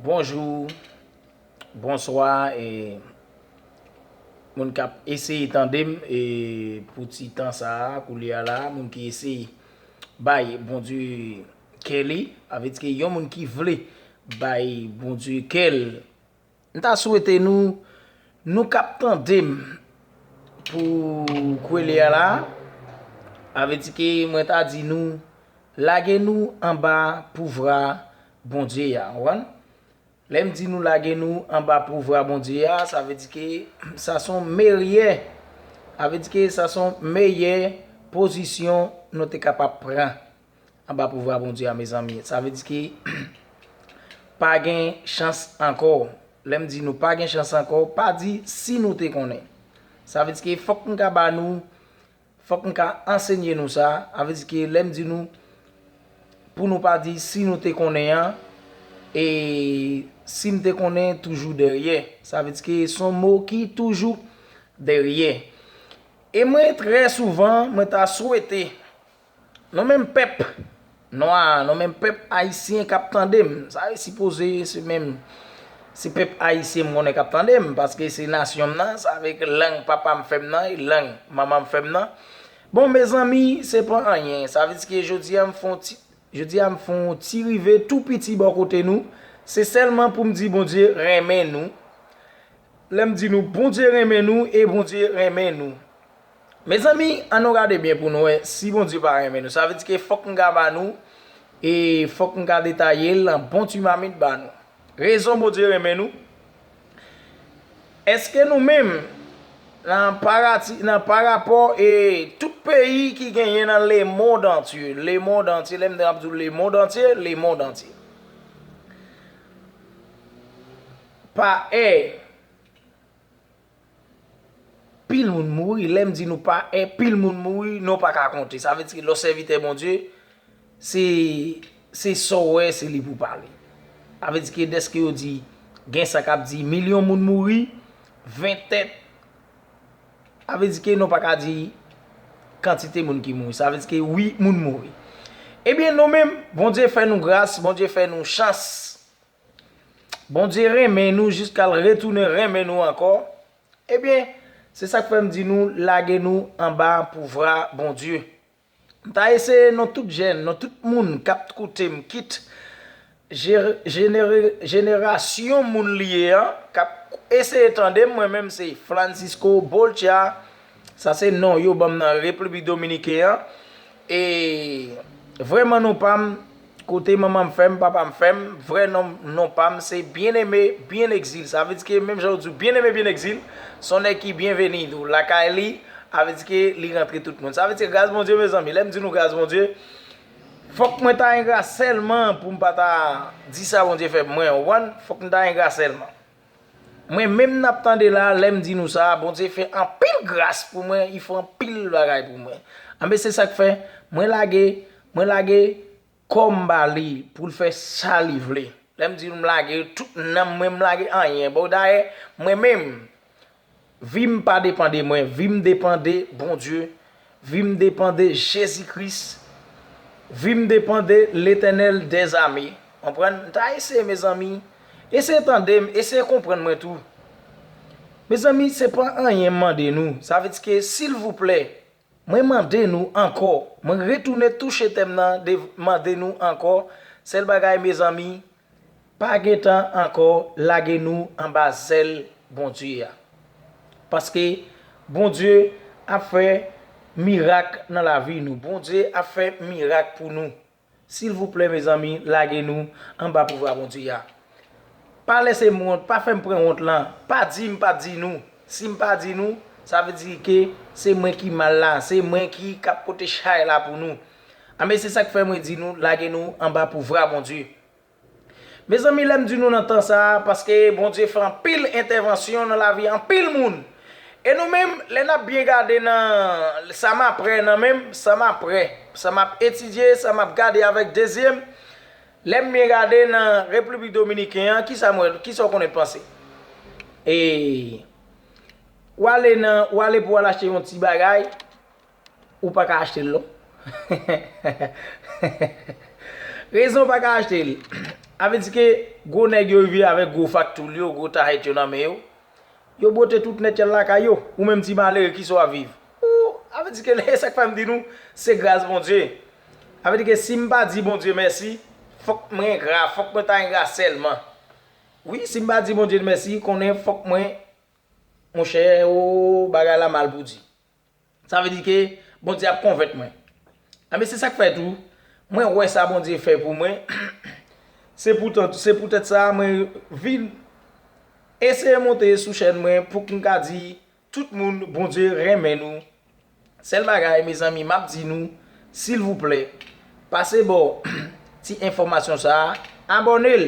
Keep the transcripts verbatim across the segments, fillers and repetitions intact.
Bonjou, bonswa, e moun k ap eseye tande m, e pou ti tan sa a, koulye a la, moun ki eseye bay Bondye kè li, sa vle di ke yon moun ki vle bay Bondye kè l, m ta swete nou, nou k ap tande m pou koulye a la, sa vle di ke mwen ta di nou, lage nou anba pouvwa Bondye a, w konprann? Lè m di nou lage nou anba pouvwa Bondye a, sa vle di ke sa se yon meyè, sa vle di ke sa se yon meyè pozisyon nou te kapab pran anba pouvwa Bondye a, mezanmi. Sa vle di ke pa gen chans ankò. Lè m di nou pa gen chans ankò, pa di si nou te konnen. Sa vle di ke fòk m ka ba nou Fòk m ka ansenye nou sa, sa vle di ke lè m di nou, pou nou pa di si nou te konnen an, e si m te konnen toujou dèyè. Sa vle di ke se yon mo ki toujou dèyè. E mwen, trè souvan, mwen ta swete, nou menm pèp, nwa, nou menm pèp ayisyen k ap tande m. Sa e sipoze se menm, se pèp ayisyen m konnen k ap tande m, paske se nasyon m nan, sa vle ke lang papa m fè m nan, e lang manman m fè m nan. Bon, mezanmi, se pa anyen. Sa vle di ke jodi a m fè yon ti, jodi a m fè yon ti rive tou piti bò kote nou. Se sèlman pou m di Bondye renmen nou. Lè m di nou, Bondye renmen nou e Bondye renmen nou. Mezanmi, ann nou gade byen pou nou wè si Bondye pa renmen nou. Sa vle di ke fòk m ka ba nou, e fòk m ka detaye l nan bon ti mamit ba nou. Rezon Bondye renmen nou. Èske nou menm, nan parati, nan parapò e tout peyi ki genyen nan lemond antye, lemond antye, lè m ap di w lemond antye, lemond antye, pa è, pil moun mouri. Lè m di nou pa è, pil moun mouri, nou pa ka konte. Sa vle di ke lè w sèvitè Bondye, se, se sa w wè, se li pou pale. Sa vle di ke dèske yo di, gen sa k ap di milyon moun mouri, ven tèt, sa vle di ke nou pa ka di kantite moun ki mouri. Sa vle di ke wi, moun mouri. Ebyen, nou menm, Bondye fè nou gras, Bondye fè nou chans. Bondye renmen nou jiska l retounen renmen nou ankò. Ebyen, se sa k fè m di nou, lage nou anba pouvwa Bondye. M ta eseye non tout jèn, non tout moun k ap koute m, kit je-, jenere-, jenerasyon moun li ye an, k ap eseye tande m, mwen menm se Francisco Bolcha, sa se non yo ban m nan Repiblik Dominiken an. E vrè non pa m, kote manman m fè m, papa m fè m, vrè non, non pa m se Bien-Aimé Bien Exil. Sa vle di ke menm jan yo di w Bien-Aimé Bien Exil, se yon nèg ki byenveni tou lakay li, sa vle di ke li rantre tout moun. Sa vle di ke gras Bondye, mezanmi, lè m di nou gras Bondye, fòk mwen ta engra sèlman pou m pa ta di sa Bondye fè pou mwen, w konprann? Fòk m ta engra sèlman. Mwen menm n ap tande la, lè m di nou sa, Bondye fè anpil gras pou mwen, li fè anpil bagay pou mwen. Anben, se sa k fè, mwen lage, mwen lage kò m ba li pou l fè sa li vle. Lè m di nou m lage tout nanm mwen, m lage anyen. Bon, dayè, mwen menm, vi m pa depann de mwen, vi m depann de Bondye, vi m depann de Jezi Kris, vi m depann de Letènèl dèzame. Konprann? M ta eseye, mezanmi. Eseye tande m, eseye konprann mwen tou. Mezanmi, se pa anyen m mande nou. Sa vle di ke, silvouplè, mwen mande nou ankò. Mwen retounen touche tèm nan, de, mande nou ankò. Sèl bagay, mezanmi, pa gen tan ankò, lage nou anba zèl Bondye a. Paske Bondye ap fè mirak nan lavi nou. Bondye ap fè mirak pou nou. Silvouplè, mezanmi, lage nou anba pouvwa Bondye a. Pa lese m wont, pa fè m pran wont lan. Pa di m pa di nou. Si m pa di nou, sa vle di ke se mwen ki mal la, se mwen ki, k ap pote chay la pou nou. Anben, se sa k fè mwen di nou, lage nou anba pouvwa Bondye. Mezanmi, lè m di nou nan tan sa a, paske Bondye fè anpil entèvansyon nan lavi anpil moun. E nou menm, lè n ap byen gade nan sa m ap wè nan menm, sa m ap wè, sa m ap etidye, sa m ap gade avèk de zye m, lè m byen gade nan Repiblik Dominiken an, kisa m wè, kisa w konnen panse? E, w ale nan, w ale pou w al achte yon ti bagay, ou pa ka achte l non. Rezon w pa ka achte l. Sa vle di ke gwo nèg yo rive avèk gwo faktoul yo, gwo tahèt yo nan men yo. Yo bwote tout nèt yal lakay yo. Ou menm ti malere, kisa w ap viv? Ou, sa vle di ke e sa k fè m di nou, se gras Bondye. Sa vle di ke si m pa di Bondye mèsi, fòk mwen engra, fòk mwen ta engra sèlman. Wi, si m pa di Bondye mèsi, konnen fòk mwen, monchè, o, bagay la mal pou di. Sa vle di ke Bondye ap konvenk mwen. Anben, se sa k fè tou, mwen wè sa Bondye fè pou mwen. Se poutan, se poutèt sa mwen vin eseye monte sou chèn mwen pou k m ka di tout moun Bondye renmen nou. Sèl bagay, mezanmi, m ap di nou, silvouplè, pase bò ti enfòmasyon sa a, abòne l.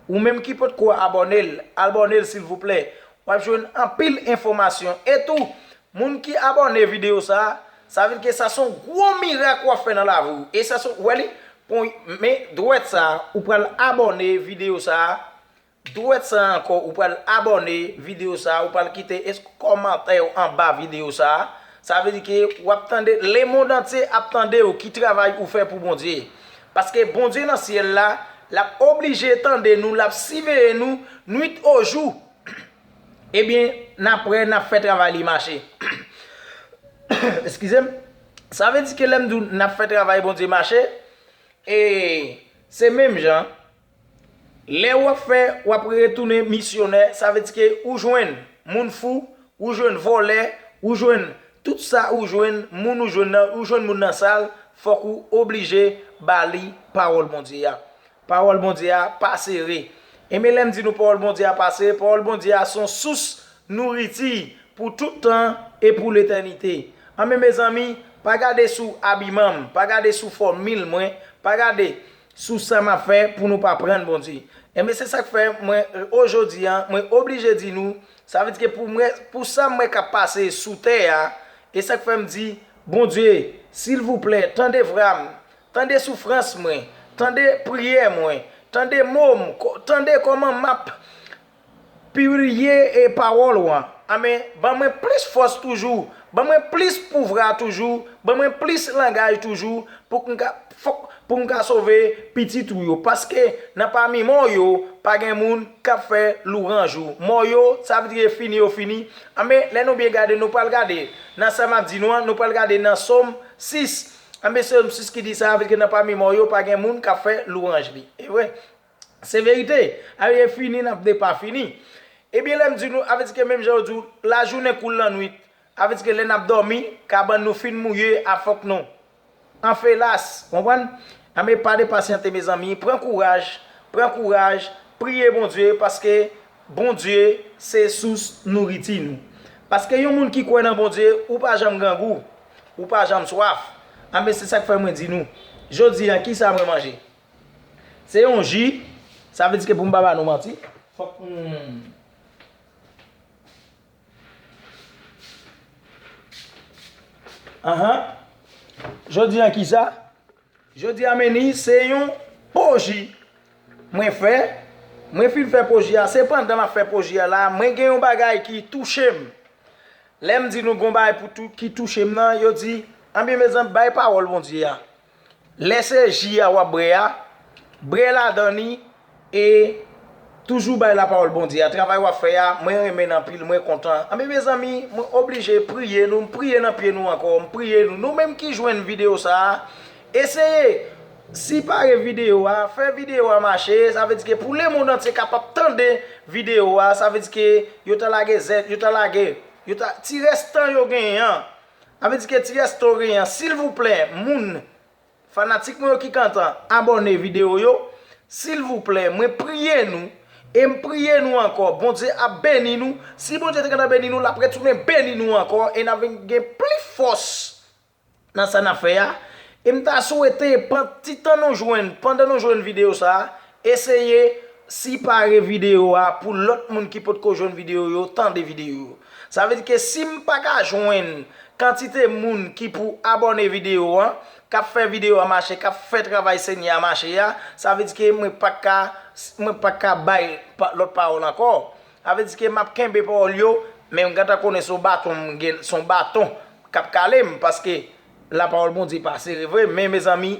Ou menm ki potko abòne l, abòne l silvouplè. W ap jwenn anpil enfòmasyon. E tou, moun ki abòne videyo sa a, sa vle di ke sa se yon gwo mirak w ap fè nan lavi w. E sa se, w wè li, pon, men dwèt sa a, ou pral abòne videyo sa a. Dwèt sa a ankò, ou pral abòne videyo sa a, ou pral kite es-, kòmantè w anba videyo sa a. Sa vle di ke w ap tande, lemonn antye ap tande w ki travay ou fè pou Bondye. Paske Bondye nan syèl la, l ap oblije tande nou, l ap siveye nou, nwit o jou. Ebyen, n ap wè, n ap fè travay li mache. Eskize m. Sa vle di ke lè m di w n ap fè travay Bondye mache, e se menm jan, lè w ap fè, w ap retounen misyonè, sa vle di ke ou jwenn moun fou, ou jwenn vòlè, ou jwenn tout sa ou jwenn, moun ou jwenn nan, ou jwenn moun nan sal, fòk ou oblije ba li pawòl Bondye a. Pawòl Bondye a pa sere. Enben, lè m di nou pawòl Bondye a pa sere, pawòl Bondye a se yon sous nouriti pou tout tan e pou letènite. Anben, mezanmi, pa gade sou abiman m, pa gade sou fòmil mwen, pa gade sou sa m ap fè pou nou pa prann Bondye. Enben, se sa k fè mwen, o jodi a, mwen oblije di nou, sa vle di ke pou mwen, pou sa mwen k ap pase sou tè a, e sa k fè m di, Bondye, silvouplè, tande vwa m, tande soufrans mwen, tande priyè mwen, tande mo m, ko-, tande kòman m ap pibliye e pawòl ou an. Anben, ban mwen plis fòs toujou, ban mwen plis pouvwa toujou, ban mwen plis langaj toujou, pou k m ka, fòk, pou m ka sove pitit ou yo. Paske nan pami mò yo, pa gen moun k ap fè lwanj ou. Mò yo, sa vle di fini yo fini. Anben, lè nou byen gade, nou pral gade nan sa m ap di nou an, nou pral gade nan Sòm sis. Anben, Sòm sis ki di sa, sa vle di ke nan pami mò yo, pa gen moun k ap fè lwanj li. E vre. Se verite. Sa vle di fini, n ap de pa fini. Ebyen, lè m di nou, sa vle di ke menm jan yo di w, lajounen koul lannwit. Sa vle di ke lè n ap dòmi, kabann nou fin mouye, a fòk nou anfelas, konprann? Anben, pa depasyante, mezanmi, pran kouraj, pran kouraj, priye Bondye, paske Bondye se sous nouriti nou. Paske yon moun ki kwè nan Bondye, ou pa janm grangou, ou pa janm swaf. Anben, se sa k fè mwen di nou, jodi a, kisa mwen manje? Se yon ji, sa vle di ke pou m pa ba nou manti, fòk, hmm. Anhan. Jodi a kisa? Jodi a, meni, se yon po ji mwen fè. Mwen fin fè po ji a, se pandan m ap fè po ji a la, mwen gen yon bagay ki touche m. Lè m di nou gon bagay pou tou-, ki touche m nan, yo di, anben, mezanmi, bay pawòl Bondye a. Lè se ji a w ap bwè a, bwè ladan li, e toujou bay lapawòl Bondye a. Travay w ap fè a, mwen renmen l anpil, mwen kontan. Anben, mezanmi, mwen oblije priye nou, m priye nan pye nou ankò, m priye nou. Nou menm ki jwenn videyo sa a, eseye sipare videyo a, fè videyo a mache, sa vle di ke pou lemonn antye kapab tande videyo a, sa vle di ke yo ta lage zèt, yo ta lage, yo ta, ti rès tan yo genyen an. Sa vle di ke ti rès tan yo genyen an, silvouplè, moun, fanatik mwen yo ki gentan abòne videyo yo, silvouplè, mwen priye nou, e m priye nou ankò, Bondye ap beni nou. Si Bondye te gentan beni nou, l ap retounen beni nou ankò, e n ap vin gen plis fòs nan sa n ap fè a. E m ta swete, pan-, ti tan nou jwenn, pandan nou jwenn videyo sa a, eseye sipare videyo a pou lòt moun ki potko jwenn videyo yo, tande videyo yo. Sa vle di ke si m pa ka jwenn kantite moun ki pou abòne videyo a, k ap fè videyo a mache, k ap fè travay Senyè a mache a, sa vle di ke mwen pa ka, mwen pa ka bay pa-, lòt pawòl ankò. Sa vle di ke m ap kenbe pawòl yo, men m gentan konnen se yon baton m gen, se yon baton k ap kale m, paske lapawòl Bondye pa sere vre, men mezanmi,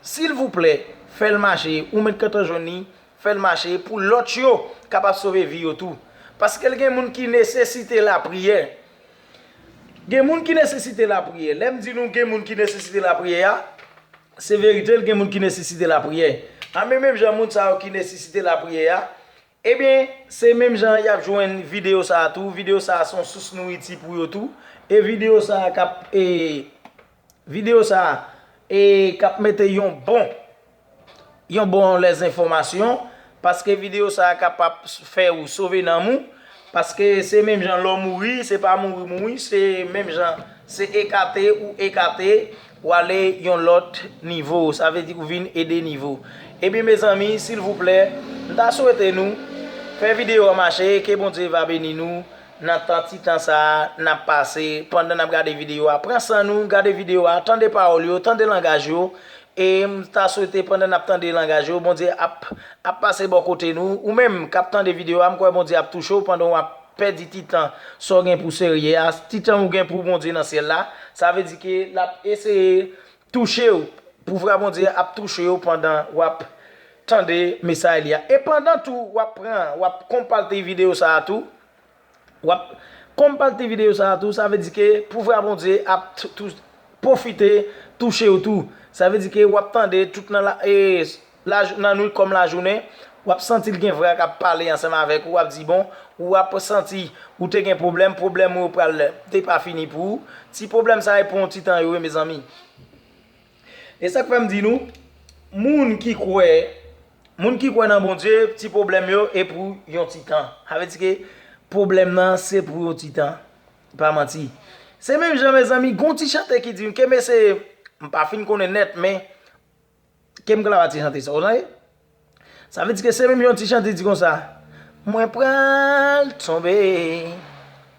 silvouplè, fè l mache, ou mèt gentan jwenn li, fè l mache pou lòt yo kapab sove vi yo tou. Paske l gen moun ki nesesite lapriyè. Gen moun ki nesesite lapriyè. Lè m di nou gen moun ki nesesite lapriyè a, se verite l, gen moun ki nesesite lapriyè. A, men menm jan moun sa yo ki nesesite lapriyè a, ebyen, se menm jan y ap jwenn videyo sa a tou. Videyo sa a se yon sous nouriti pou yo tou. E videyo sa a k ap, e, videyo sa a, e, k ap mete yon bon, yon bon lèzenfòmasyon, paske videyo sa a kapab fè ou sove nanm ou, paske se menm jan lè w mouri, se pa mouri mouri, se menm jan, se ekate ou ekate, w ale yon lòt nivo, sa vle di ou vin ede nivo. Ebyen, mezanmi, silvouplè, m ta swete nou fè videyo a mache, ke Bondye va beni nou nan tan ti tan sa a n ap pase pandan n ap gade videyo a. Pran san nou, gade videyo a, tande pawòl yo, tande langaj yo, e m ta swete pandan n ap tande langaj yo, Bondye ap, ap pase bò kote nou. Ou menm k ap tande videyo a, m kwè Bondye ap touche w pandan w ap pèdi ti tan sa w gen pou serye a, ti tan ou gen pou Bondye nan syèl la. Sa vle di ke l ap eseye touche w, pouvwa Bondye ap touche w pandan w ap tande mesaj li a. E pandan tou, w ap pran, w ap konpati videyo sa a tou. W ap konpati videyo sa a tou, sa vle di ke pouvwa Bondye ap t-, tou-, pwofite touche w tou. Sa vle di ke w ap tande tout nan la, e, laj-, nan nwit kòm lajounen, w ap santi l gen vwa k ap pale ansanm avèk ou, w ap di, bon, w ap santi ou te gen pwoblèm, pwoblèm ou yo pral te pa fini pou ou. Ti pwoblèm sa yo pou yon ti tan yo ye, mezanmi. E sa k fè m di nou, moun ki kwè, moun ki kwè nan Bondye, ti pwoblèm yo e pou yon ti tan. Sa vle di ke pwoblèm nan se pou yon ti tan. Pa manti. Se menm jan, mezanmi, gon ti chante ki di m, ke mesye, m pa fin konnen nèt, men ke m ka la ti chante sa, ou tande? Sa vle di ke se menm yon ti chante di konsa, mwen pral tonbe,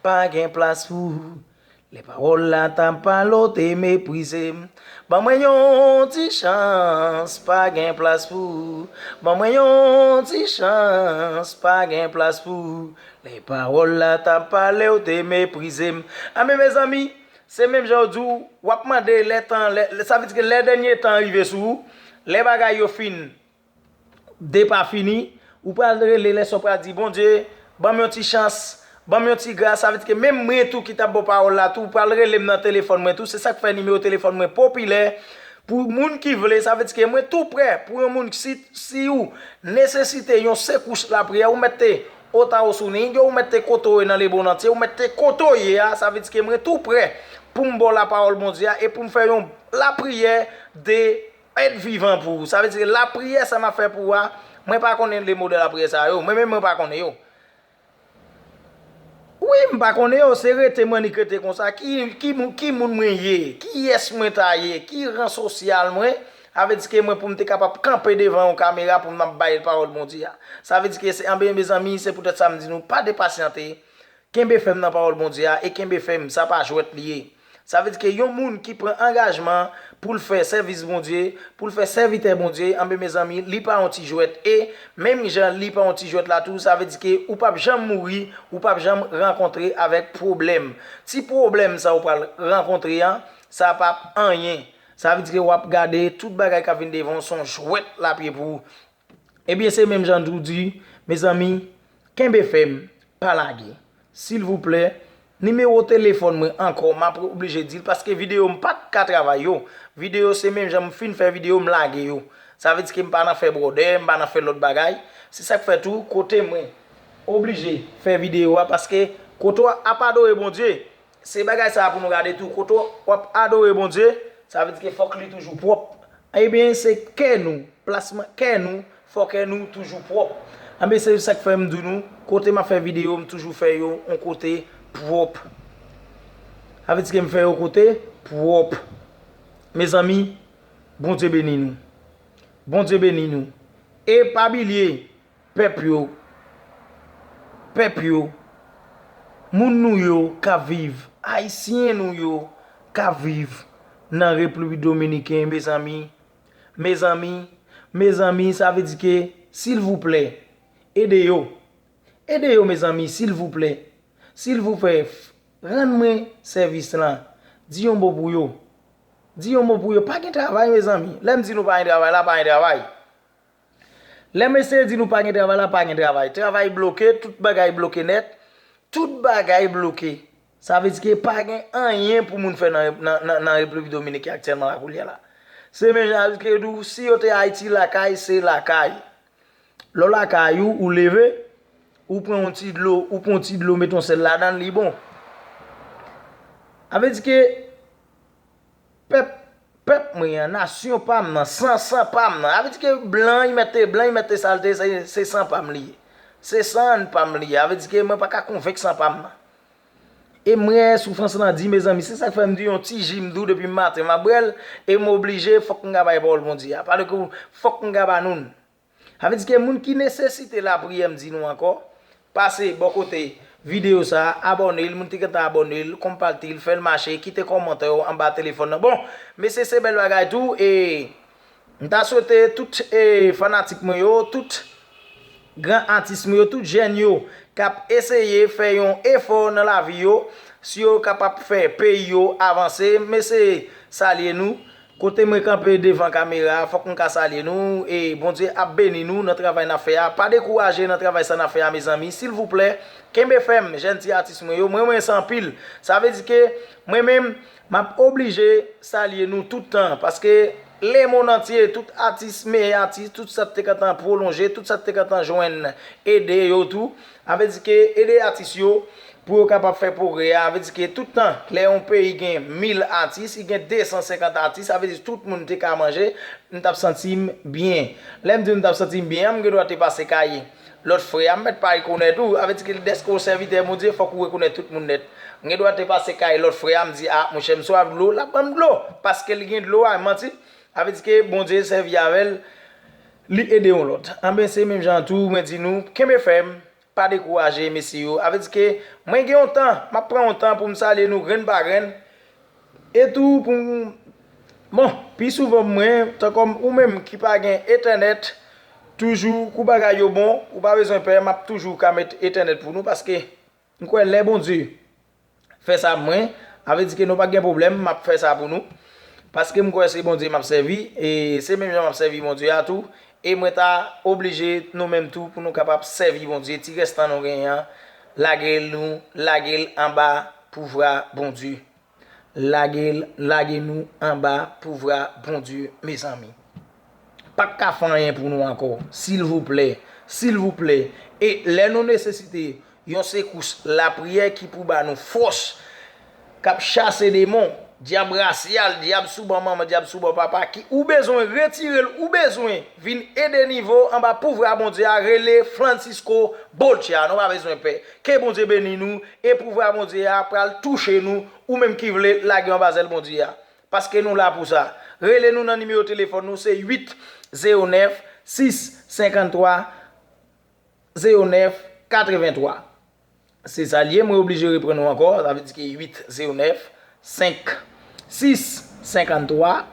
pa gen plas pou ou. Lè pawòl la t ap pale, w te meprize m. Ban mwen yon ti chans, pa gen plas pou ou. Ban mwen yon ti chans, pa gen plas pou ou. Lè pawòl la t ap pale, w te meprize m. Anben, mezanmi, se menm jan yo di w, w ap mande lè tan, lè, lè, sa vle di ke lè dènye tan rive sou ou, lè bagay yo fin depafini, ou pral rele, lè sa w pral di, Bondye, ban m yon ti chans, ban m yon ti gras. Sa vle di ke menm mwen tou ki t ap ba w pawòl la tou, ou pral rele m nan telefòn mwen tou. Se sa k fè nimewo telefòn mwen popilè pou moun ki vle. Sa vle di ke mwen tou prè pou yon moun, si, si ou nesesite yon sekous lapriyè, ou mèt te Otawo sou Ning, ou mèt te kote w ye nan lemonn antye, ou mèt te kote w ye a. Sa vle di ke mwen tou prè pou m ba w lapawòl Bondye a e pou m fè yon lapriyè de èt vivan pou ou. Sa vle di ke lapriyè sa m ap fè pou ou a, mwen pa konnen le modèl lapriyè sa yo. Mwen menm, mwen pa konnen yo. Wi, m pa konnen yo, se rete m annik rete konsa. Ki, ki, moun- ki moun mwen ye? Kiyès mwen ta ye? Ki ran sosyal mwen? Sa vle di ke mwen pou m te kapab kanpe devan yon kamera pou m ap bay pawòl Bondye a. Sa vle di ke se, anben, mezanmi, se poutèt sa m di nou, pa depasyante. Kenbe fèm nan pawòl Bondye a e kenbe fèm, sa pa jwèt li ye. Sa vle di ke yon moun ki pran angajman pou l fè sèvis Bondye, pou l fè sèvitè Bondye, anben, mezanmi, li pa yon ti jwèt. E menm jan li pa yon ti jwèt la tou, sa vle di ke ou p ap janm mouri, ou p ap janm rankontre avèk pwoblèm. Ti pwoblèm sa ou pral rankontre an, sa p ap anyen. Sa vle di ke w ap gade tout bagay k ap vin devan w se yon jwèt l ap ye pou ou. Ebyen, se menm jan tou di, mezanmi, kenbe fèm, pa lage. Silvouplè, nimewo telefòn mwen ankò, m ap oblije di l, paske videyo m pa t ka travay yo. Videyo se menm jan m fin fè videyo, m lage yo. Sa vle di ke m pa nan fè bwòdè, m pa nan fè lòt bagay. Se sa k fè tou, kote mwen oblije fè videyo a, paske kote w ap adore Bondye, se bagay sa a pou nou gade tou. Kote w ap adore Bondye, sa vle di ke fòk li toujou pwòp. Ebyen, se kè nou, plasman kè nou, fò kè nou toujou pwòp. Anben, se sa k fè m di nou, kote m ap fè videyo, m toujou fè yo yon kote pwòp. Sa vle di ke m fè yo kote pwòp. Mezanmi, Bondye beni nou. Bondye beni nou. E pa bliye, pèp yo, pèp yo, moun nou yo k ap viv, ayisyen nou yo k ap viv nan Repiblik Dominiken, mezanmi, mezanmi, mezanmi, sa vle di ke, silvouplè, ede yo. Ede yo, mezanmi, silvouplè. Silvouplè, rann mwen sèvis lan. Di yon mo pou yo. Di yon mo pou yo. Pa gen travay, mezanmi. Lè m di nou pa gen travay, la pa gen travay. Lè m eseye di nou pa gen travay la, pa gen travay. Travay bloke, tout bagay bloke nèt. Tout bagay bloke. Sa vle di ke pa gen anyen pou moun fè nan, nan, nan, nan Repiblik Dominikèn aktyèlman la koulye a la. Se menm jan avèk ke di w, si yo te Ayiti lakay, se lakay. Lè w lakay ou, ou leve, ou pran yon ti dlo, ou pran yon ti dlo, met yon sèl ladan l, li bon. Sa vle di ke pèp, pèp mwen an, nasyon pa m nan, san, san pa m nan. Sa vle di ke blan, li mete, blan, li mete sa l te, se, se san pa m li ye. Se san pa m li ye. Sa vle di ke mwen pa ka konvenk san pa m nan. E m wè soufrans lan di, mezanmi, se sa k fè m di yon ti ji m di w depi maten m ap bwè l, e m oblije, fòk m ka bay pawòl Bondye a. Paske fòk m ka ba nou l. Sa vle di ke moun ki nesesite lapriyè, m di nou ankò, pase bò kote videyo sa a, abòne l, moun ki gentan abòne l, konpati l, fè l mache, kite kòmantè w anba telefòn nan. Bon, mesye, se bèl bagay tou, e m ta swete tout e, fanatik mwen yo, tout gran atis mwen yo, tout jèn yo k ap eseye fè yon efò nan lavi yo, si yo kapab fè peyi yo avanse, m eseye salye nou. Kote mwen kanpe devan kamera a, fòk m ka salye nou, e Bondye ap beni nou nan travay n ap fè a. Pa dekouraje nan travay sa n ap fè a, mezanmi, silvouplè, kenbe fèm, jèn ti atis mwen yo, mwen renmen sa anpil. Sa vle di ke mwen menm, m ap oblije salye nou tout tan, paske lemonnantye, tout atis, meyè atis, tout sa k te gentan pwolonje, tout sa k te gentan jwenn ede yo tou. Sa vle di ke ede atis yo pou yo kapab fè pwogrè a. Sa vle di ke tout tan, lè yon peyi gen mil atis, li gen de san senkant atis, sa vle di tout moun te ka manje, m t ap santi m byen. Lè m di m t ap santi m byen an, m gen dwa te pase kay lòt frè a, m mèt pa rekonèt ou. Sa vle di ke dèske w sèvitè Bondye, fòk ou rekonèt tout moun nèt. M gen dwa te pase kay lòt frè a, m di, a, monchè, m swaf dlo, l ap ban m dlo, paske li gen dlo a, manti. Sa vle di ke Bondye sèvi avè l, li ede yon lòt. Anben, se menm jan tou, mwen di nou, kenbe fèm, pa dekouraje, mesye yo. Sa vle di ke mwen gen yon tan, m ap pran yon tan pou m salye nou grenn pa grenn. E tou, pou m, bon, pi souvan mwen, tankòm ou menm ki pa gen entènèt, toujou, kou bagay yo bon, ou pa bezwen pè, m ap toujou ka met entènèt pou nou, paske m kwè lè Bondye fè sa mwen, sa vle di ke nou pa gen pwoblèm, m ap fè sa pou nou. Paske m kwè se Bondye m ap sèvi, e se menm jan m ap sèvi Bondye a tou. E mwen ta oblije nou menm tou pou nou kapab sèvi Bondye. Ti rès tan nou genyen an, lage l nou, lage l anba pouvwa Bondye. Lage l, lage nou anba pouvwa Bondye, mezanmi. Pa ka fè anyen pou nou ankò. Silvouplè, silvouplè. E lè nou nesesite yon sekous lapriyè ki pou ba nou fòs, k ap chase demon, dyab rasyal, dyab sou bò manman, dyab sou bò papa, ki ou bezwen retire l, ou bezwen vin ede nivo anba pouvwa Bondye a, rele Francisco Bolcha. Nou pa bezwen pè. Ke Bondye beni nou, e pouvwa Bondye a pral touche nou, ou menm ki vle lage anba zèl Bondye a. Paske nou la pou sa. Rele nou nan nimewo telefòn nou, se uit zewo nèf, sis senkanntwa, zewo nèf, katreventwa. Se sa l ye, mwen oblije reprann nou ankò, sa vle di ke uit zewo nèf, senk, sis senkanntwa,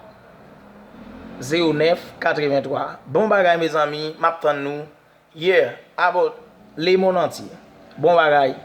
zewo nèf, katreventwa. Bon bagay, mezanmi, m ap tann nou. Yeah, about le monde entier. Bon bagay.